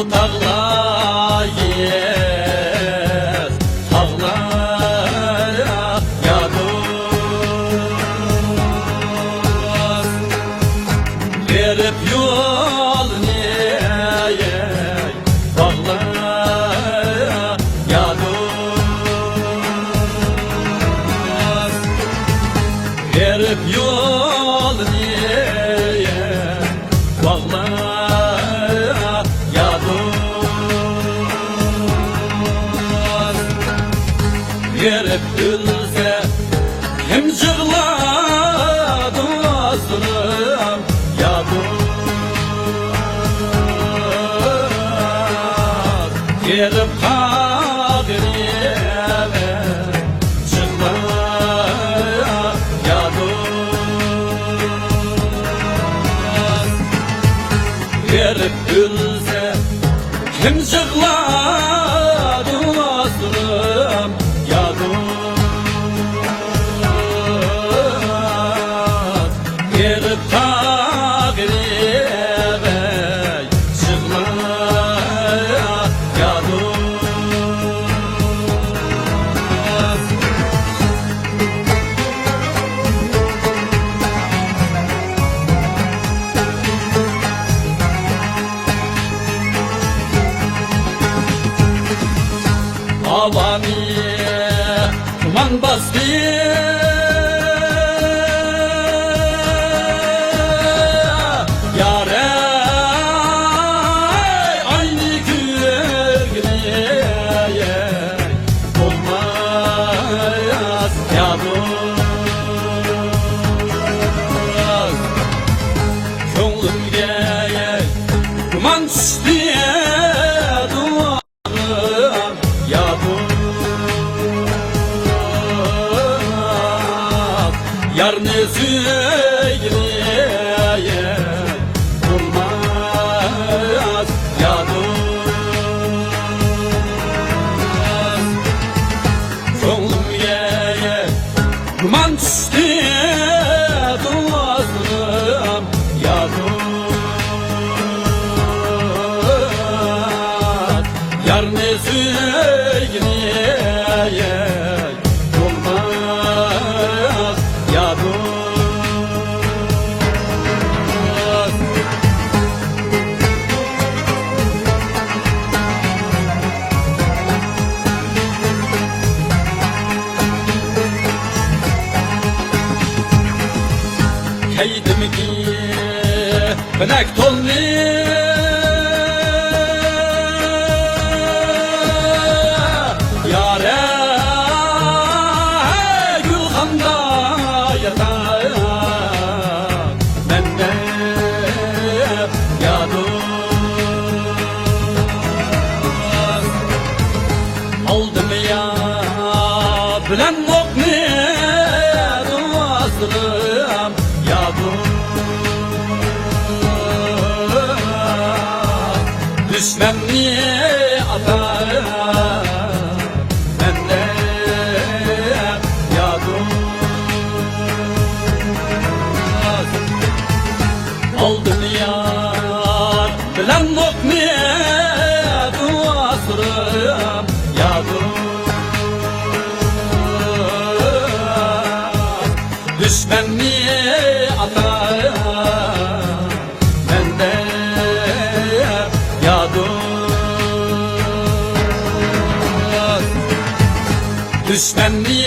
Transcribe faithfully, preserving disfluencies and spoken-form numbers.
تاغلار يېيىز، تاغلار يا دوست. بېرىپ يولنى باغلار يا دوست. بېرىپ يولنى باغلار يا دوست. بېرىپ ئۆلسە كىم يىغلار دوستلىرىم يا دوست. بېرىپ قاغىرىپ يىغلار يا دوست. بېرىپ ئۆلسە كىم يىغلار دوستلىرىم يا دوست. بېرىپ قاغىرىپ يىغلار يا دوست. ھاۋانى تۇمان باستى، يارەي، ئاينى كۆرگىلى بولماس يا دوست. كۆڭلۈمگە گۇمان چۈشتى دوستلىرىم يا دوست. يارنى سۆيگىلى بولماس يا دوست. كۆڭلۈمگە گۇمان چۈشتى دوستلىرىم يا دوست. يارنى سۆيگىلى بولماس يا دوست. كەيدىمكى بىلەك توننى، يارەي، گۈلخاندا ياتار مەندە يا دوست. ئالدىم يا بىلەن ئوقنى دوستلىرىم يا دوست. دۈشمەننى ئاتار مەندە يا دوست. ئالدىم يار بىلەن ئوقنى دوستلىرىم يا دوست. دۈشمەننى ئاتار مەندە يا دوست. دۈشمەننى